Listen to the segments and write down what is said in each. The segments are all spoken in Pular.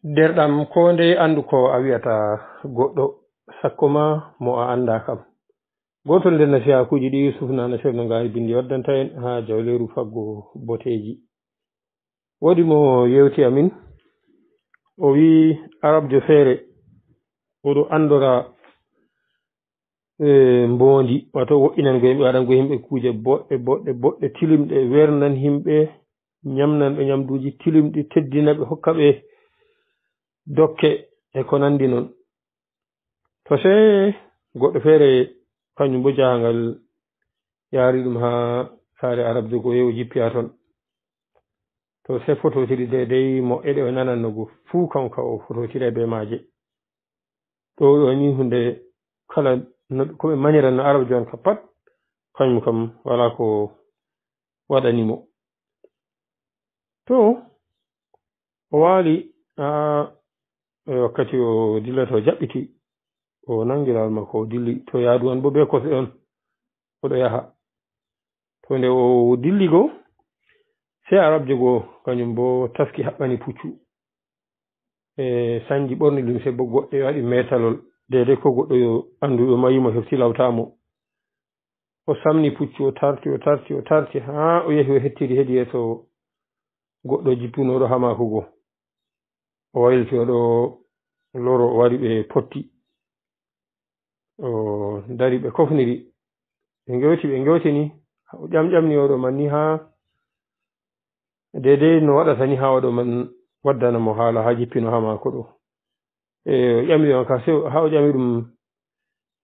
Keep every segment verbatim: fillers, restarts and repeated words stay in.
Deerɗam, ko ndey anndu ko a wi'ata goɗɗo, sakko ma mo a anndaa kam. Gootol nder nasihaakuuji ɗi Yuusuf Naana Ceerno Ngaari Binndi waddanta en haa jawleeru faggo boteeji. Woodi mo yewti amin, o wi'i Arabjo feere, oɗo anndora e mboondi, wato woɗɗinan go yimɓe, waɗan go yimɓe kuuje boɗɗe, boɗɗe, boɗɗe, tilimɗe, wernan yimɓe, ñamnan ɓe ñamduuji tilimɗi, teddina ɓe, hokka ɓe dokke e ko nandi non. To see goɗɗo feere, kañum bo jahangal yaari ɗum haa saare Arabjo go, o jippiya ton. To see fototiri de, dey moƴƴe ɗe o nananno go fuu, kan ka o fototira be maaje. Ɗo ɗo ni hunde kala no, ko ɓe maniran no Arabjo on ka pat, kañum kam walaa ko waɗani mo. To o waali, aa, e wakkati o dillata, o jaɓɓiti, o nangi laawol makko, o dilli. To yaadu on bo be kosɗe on, oɗo yaha. To nde o dilli go, sey Arabjo go, kañum bo taski haɓɓani puccu. E sanji ɓorni limse bo goɗɗe, waɗi metalol, deydey ko goɗɗo yo annduɗo mayii mo, hefti lawtaa mo. O samni puccu, o tarti, o tarti, o tarti, haa o yehi, o hettiri hedi yeeso goɗɗo jippunooɗo haa maako go. O wayliti, o ɗo loro, o wari ɓe potti. O dari, ɓe kofniri. Ɓe ngewti, ɓe ngewti ni, o ƴamƴamni oɗo man ni haa deydey no waɗata ni haa oɗo man waddana mo haala, haa jippino haa maako ɗo. E, o ƴami on ka, sey o, haa o ƴami ɗum,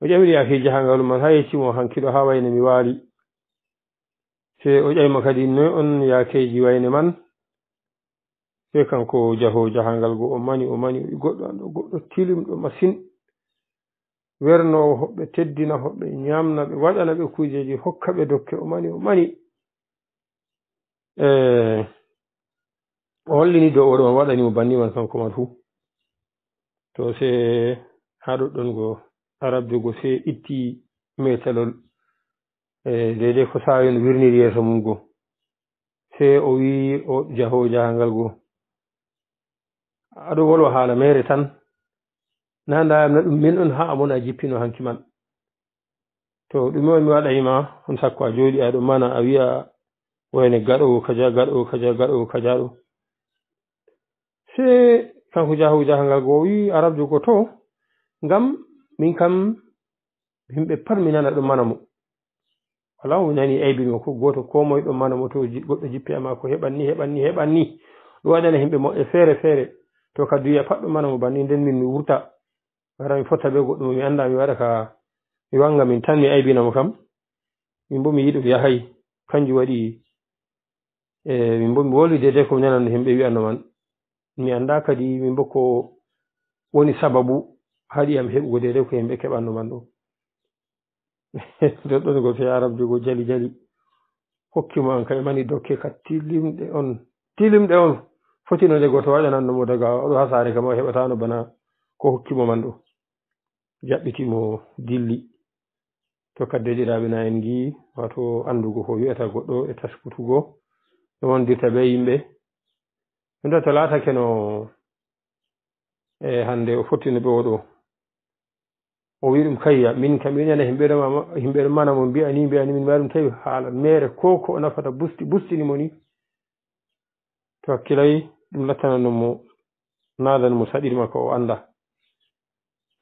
o ƴami ɗum yaake jahangal man, haa yecci mo hanki ɗo, haa wayne mi waali. Sey o ƴami mo kadi, noy on yaakeeji wayne man? Sey kanko jahoowo jahangal go, o mani, o mani, o wi'i, goɗɗo an ɗo, goɗɗo tilimɗo masin. Wernoowo hoɓɓe, teddina hoɓɓe, ñaamna ɓe, waɗana ɓe kuujeeji, hokka ɓe dokke, o mani, o mani. E, o hollini dow oɗo on waɗani mo banni man kanko man fuu. To sey haa ɗoɗɗon go Arabjo go sey itti meetalol, e, deydey ko saayo no wirniri yeeso mum go. Sey o wi'i o jahoowo jahangal go, aɗo wolwa haala meere tan. Na ndaayam na ɗum min on haa amon a jippino hanki man. To ɗume on mi waɗay ma, on sakko a jooɗi aɗo mana a wi'a wayne gaɗoowo kaja, gaɗoowo kaja, gaɗoowo kaja ɗo. Sey kanko jahoowo jahangal go o wi'i Arabjo go to, ngam min kam yimɓe pat mi nana ɗon mana mo. Walaa mo mi nani aybini mo, ko gooto, koo moye ɗon mana mo, to ji-, goɗɗo jippi e maa ko heɓan ni, heɓan ni, heɓan ni. Ɗum waɗana yimɓe mo e feere feere. To ka duya pat ɗon mana mo banni, nden min mi wurta. Wara mi fotta bee goɗɗo mo mi anndaa, mi waɗa ka, mi wanga min tan, mi aybina mo kam. Min boo mi yiɗi o yahay. Kanjum waɗi E, min bo mi woli deydey ko mi nananno himɓe wi'anno man. Mi anndaa kadi min bo ko woni sababu haɗi am heɓugo deydey ko himɓe keɓanno man ɗo. Ɗoɗɗon go sey Arabjo go jali jali. Hokki mo an kay mani dokke ka tilimɗe on. Tilimɗe on. Foti no nde gooto waɗananno mo daga oɗo haa saare kam o heɓataano bana ko hokki mo man ɗo. Jaɓɓiti mo dilli. To kaddeeji ɗaaɓi na en ngi, wato anndugo ko wi'ata goɗɗo e taskutugo, no wondirta be yimɓe. Ɗum ɗo to laatake no, e, hannde o fottino ɓe oɗo. O wi'i ɗum, "Kayya, min kam mi nana yimɓe ɗo ma-, yimɓe ɗo mana mo mbi'a ni, mbi'a ni, min mbi'a ɗum tawi haala meere ko, ko o nafata busti, bustini mo ni." To hakkilay, ɗum lattanano mo, naadan mo saɗirma ko o anndaa.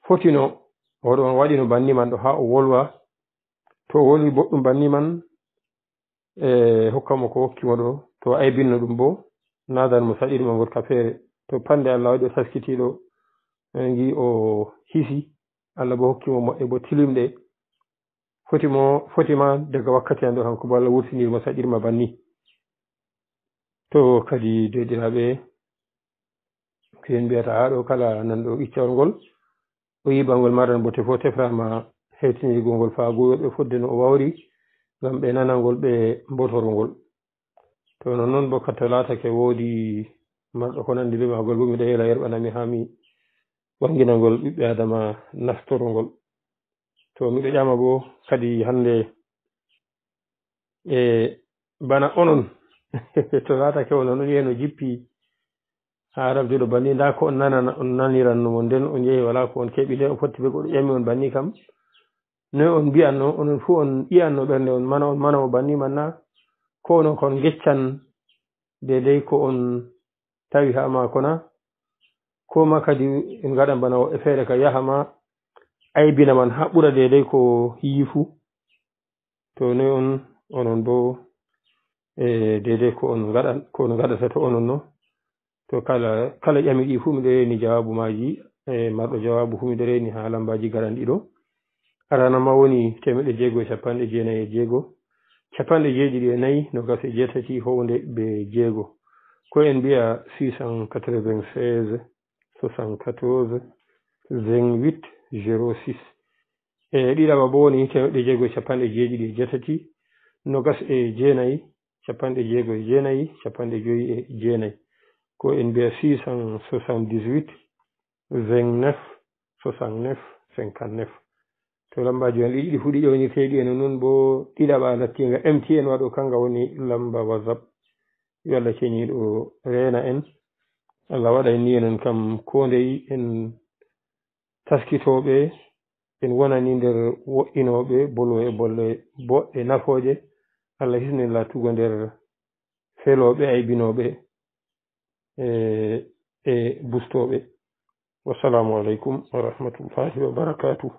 Fotino, oɗo on waɗino banni man ɗo haa o wolwa. To o wolwi boɗɗum banni man, e hokka mo ko hokki mo ɗo. To o aybinno ɗum bo, naadan mo saɗirma ngol ka feere. To pande Allah waɗi o taskitiiɗo, e ngi o hisi, Allah bo hokki mo moƴƴe bo tilimɗe. Foti mo, foti ma daga wakkati an ɗo, kanko bo Allah wurtinir mo saɗirma banni. To kadi, deeɗiraaɓe, ko en mbiyata haa ɗo, kala nanɗo iccawol ngol, o yiɓa ngol maran bote fof, tefraama hewtinirgol ngol faa goo ɓe fodde no o wawri, ngam ɓe nana ngol, ɓe mbotoroo ngol. To non non bo, ka to laatake woodi marɗo ko nandi be maagol, bo miɗo yela yerɓana mi haa mi wangina ngol ɓiɓɓe Aadama nastoro ngol. To miɗo ƴama bo kadi hannde, e bana onon, to laatake onon on yeno jippi Haa arabjo ɗo banni, ndaa ko on nanana, on naniranno mo, nden on yehi, walaa ko on keɓi, nden o fotti be goɗɗo ƴami on banni kam. Noy on mbi'anno, onon fuu on yi'anno ɓernde on mana, on mana mo banni man na? Ko onon kon ngeccan deydey ko on tawi haa maako na? Ko ma kadi en ngaɗan bana woɓɓe feere ka yaha ma aybina man haa ɓura deydey ko yi'i fuu? To noy on, onon boo, e deydey ko on ngaɗan, ko on ngaɗata to onon no? To kala, kala ƴami ɗi fuu miɗo reni jawaabu maaji, e marɗo jawaabu fuu miɗo reni haa lambaaji garanɗi ɗo. Arana ma woni teemeɗɗe jeego e capanɗe jeenayi e jeego, capanɗe jeeɗiɗi e nayi, noogas e jeetati, howonde be jeego. Ko en mbi'a six cent quatre-vingt-seize, soixante-quatorze, vingt-huit, zéro six. E ɗiɗaɓa boo woni teemeɗɗe jeego e capanɗe jeeɗiɗi e jeetati, noogas e jeenayi, capanɗe jeego e jeenayi, capanɗe jowi e jeenayi. Ko en mbi'a six cent soixante-dix-huit, vingt-neuf, soixante-neuf, cinquante-neuf. To lambaaji on ɗiɗi ɗi fuu ɗi ƴownirtee ɗi, eno non boo ɗiɗaɓa lattiinga M T N waɗo, kanga woni lamba WhatsApp. Yo Allah ceniiɗo reena en. Allah waɗa en ni enen kam koo ndey en taskitooɓe, en wonani nder woɗɗinooɓe, bolwo e bolle boɗɗe nafooje. Allah hisnen laatugo nder felooɓe, aybinooɓe, e, e bustooɓe. Wassalaamu aleykum wa rahmatullahi wa barakaatuh.